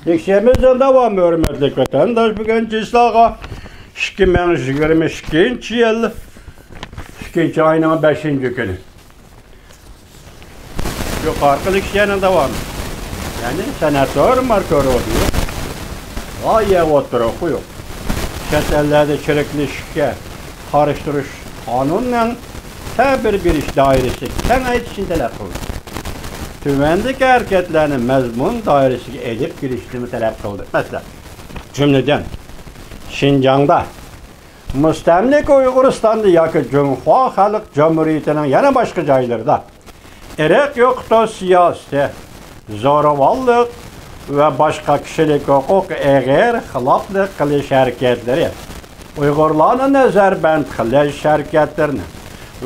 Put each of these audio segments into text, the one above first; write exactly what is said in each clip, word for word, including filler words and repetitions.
لېكسىيەمىزنىڭ داۋامى، ھۆرمەتلىك ۋەتەنداش، بۈگۈن چىسلاغا ئىككى مىڭ يىگىرمە ئىككىنچى يىل ئىككىنچى ئاينىڭ بەشىنچى كۈنى. يۇقىرىقى لېكسىيەنىڭ داۋامى. يەنى سېناتور ماركو روبىيو غايە ئوتتۇرىغا قويۇپ، چەت ئەللەردە چىرىكلىشىشكە قارشى تۇرۇش قانۇنىنىڭ تەبىر بېرىش دائىرىسى كېڭەيتىشنى تەلەپ قىلدى. تۆۋەندىكى ھەرىكەتلەرنى مەزمۇن دائىرىسىگە ئېلىپ كىرىشنىمۇ تەلەپ قىلدى. مەسىلەن، جۈملىدىن، شىنجاڭدا، مۇستەملىكە ئۇيغۇرىستاندا ياكى جۇڭخۇا خەلق جۇمھۇرىيىتىنىڭ يەنە باشقا جايلىرىدا ئىرق يوقىتىش سىياسىتى، زورىۋاللىق ۋە باشقا كىشىلىك ھوقۇققا ئېغىر خىلاپلىق قىلىش ھەرىكەتلىرى، ئۇيغۇرلارنى نەزەربەند قىلىش ھەرىكەتلىرىنى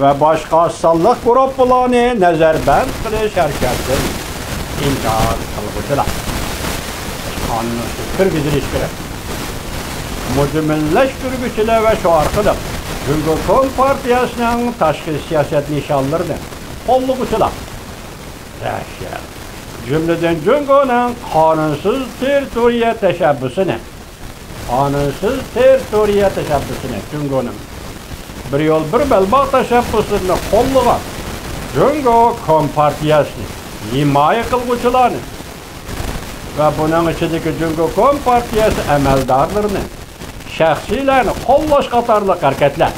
ۋە باشقا ئاز سانلىق گۇرۇپپىلارنى نەزەربەند قىلىش ھەرىكەتلىرىنى ئىنكار قىلغۇچىلار قانۇنسىز كىرگۈزۈلۈشى كېرەك. مۇجمىللەشتۈرگۈچىلەر ۋە شۇ ئارقىلىق جۇڭگو كومپارتىيەسىنىڭ تاشقى سىياسەت نىشانلىرىنى قوللىغۇچىلار، دەھشەت، جۈملىدىن جۇڭگونىڭ قانۇنسىز تېررىتورىيە تەشەببۇسىنى، قانۇنسىز تېررىتورىيە تەشەببۇسىنى، جۇڭگونىڭ بىر يول، بىر بەلباغ تەشەببۇسىنى قوللىغان جۇڭگو كومپارتىيەسىنى ھىمايە قىلغۇچىلارنى ۋە بۇنىڭ ئىچىدىكى جۇڭگو كومپارتىيەسى ئەمەلدارلىرىنى، شەخسلەرنى قوللاش قاتارلىق ھەرىكەتلەر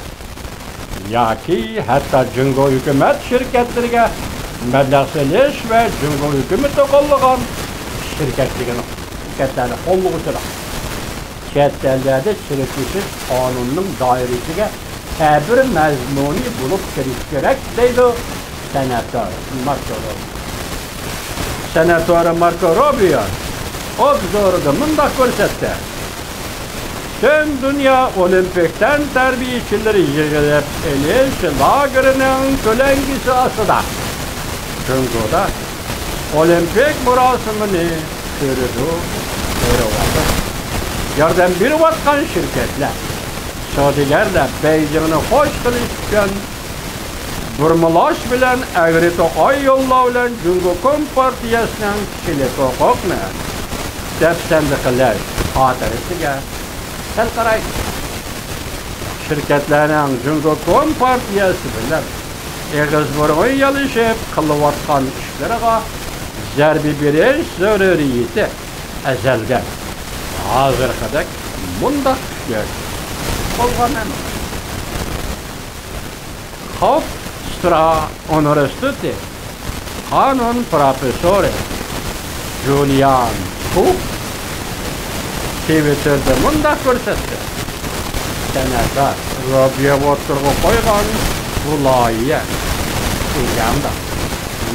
ياكى ھەتتا جۇڭگو ھۆكۈمەت شىركەتلىرىگە مەبلەغ سېلىش ۋە جۇڭگو ھۆكۈمىتى قوللىغان شىركەتلىرىنى، شىركەتلەرنى قوللىغۇچىلار چەت ئەللەردە چىرىكلىشىش قانۇنىنىڭ دائىرىسىگە تەبىر مەزمۇنى بولۇپ كىرىشى كېرەك، دەيدۇ سېناتور ماركو روبىيو. سېناتور ماركو روبىيو ئوبزورىدا مۇنداق كۆرسەتتى: پۈتۈن دۇنيا ئولىمپىك تەنتەربىيىچىلىرى يىغىلىپ ئېلىش لاگېرىنىڭ كۆلەڭگىسى ئاستىدا جۇڭگودا ئولىمپىك مۇراسىمىنى كۆرىدۇ، كۆرۈۋاتىدۇ. ياردەم بېرىۋاتقان شىركەتلەر، سودىگەرلەر بېيجىڭنى خوش قىلىش ئۈچۈن بۇرمىلاش بىلەن ئەگرى توقاي يوللار بىلەن جۇڭگو كومپارتىيەسىنىڭ كىشىلىك ھوقۇقنى، دەپسەندە قىلىش خاتىرىسىگە سەل قارايلى. شىركەتلەرنىڭ جۇڭگو كومپارتىيەسى بىلەن ئېغىز بۇرۇن يالىشىپ قىلىۋاتقان ئىشلىرىغا زەربە بېرىش زۆرۈرىيىتى ئەزەلدىن ھازىرقىدەك مۇنداق كۈچلۈك بولغان ئەمەس. خوفسترا ئۇنىۋېرسىتېتى قانۇن پروفېسسورى جۇلىيان كۇك تىۋىتتېردا مۇنداق كۆرسەتتى: سېناتور روبىيو ئوتتۇرىغا قويغان بۇ لايىھە شىنجاڭدا،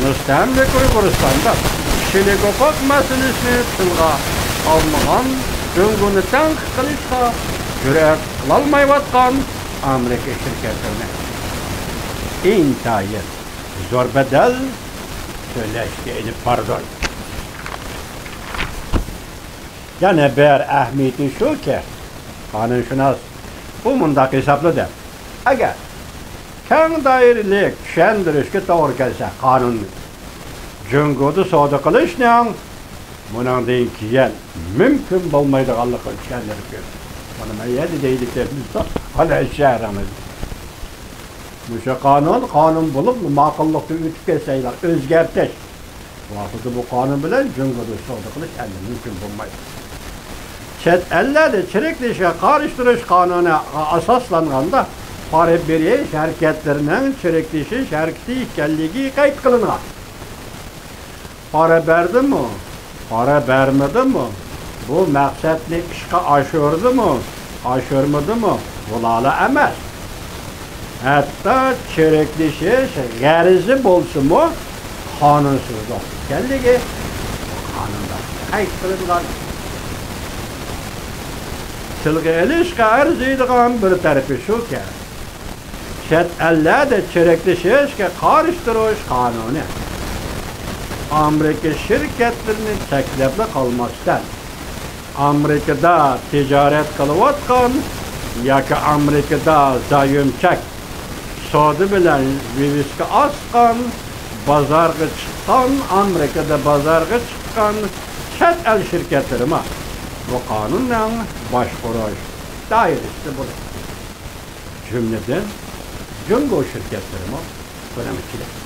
مۇستەملىكە ئۇيغۇرىستاندا كىشىلىك ھوقۇق مەسىلىسىنى تىلغا ئالمىغان، جۇڭگونى تەنقىد قىلىشقا جۈرئەت قىلالمايۋاتقان ئامېرىكا شىركەتلىرىنى ئىنتايىن زور بەدەل تۆلەشكە ئېلىپ بارىدۇ. يەنە بىر ئەھمىيىتى شۇكى، قانۇنشۇناس بۇ مۇنداق ھېسابلىدى: ئەگەر كەڭ دائىرىلىك چۈشەندۈرۈشكە توغرا كەلسە، قانۇننى جۇڭگودا سودا قىلىشنىڭ بۇنىڭدىن كېيىن مۇمكىن بولمايدىغانلىقىنى چۈشەندۈرۈپ بېرىدۇ. مانا مەن يەنە دەيدىكەن، ئانا شەھىرىڭىز. مۇشۇ قانۇن قانۇن بولۇپ، ماقۇللۇقتىن ئۆتۈپ كەتسەيلا، ئۆزگەرتىش ۋاقتىدا بۇ قانۇن بىلەن جۇڭگودا سودا قىلىش ئەمدى مۇمكىن بولمايدۇ. چەت ئەللەردە چىرىكلىشىشكە قارشى تۇرۇش قانۇنىغا ئاساسلانغاندا، پارا بېرىش ھەرىكەتلىرىنىڭ چىرىكلىشىش ھەرىكىتى ئىكەنلىكى قەيت قىلىنغان. پارا بەردىمۇ، پارا بەرمىدىمۇ، بۇ مەقسەتنى ئىشقا ئاشۇردىمۇ، ئاشۇرمىدىمۇ، بۇلارلا ئەمەس. ھەتتا چىرىكلىشىش غەرىزى بولسىمۇ، قانۇنسىزلىق ئىكەنلىكى قانۇندا قەيت قىلىنغان. تىلغا ئېلىشقا ئەرزىيدىغان بىر تەرىپى شۇكى، چەت ئەللەردە چىرىكلىشىشكە قارشى تۇرۇش قانۇنى ئامېرىكا شىركەتلىرىنى چەكلەپلا قالماستىن، ئامېرىكىدا تىجارەت قىلىۋاتقان ياكى ئامېرىكىدا زايوم چەك سودا بىلەن ۋىۋىسكا ئاسقان، بازارغا چىققان، ئامېرىكىدا بازارغا چىققان چەت ئەل شىركەتلىرىمۇ بۇ قانۇننىڭ باشقۇرۇش دائىرىسىدە بولىدۇ. جۈملىدىن، جۇڭگو شىركەتلىرىمۇ بۇنىڭ ئىچىدە.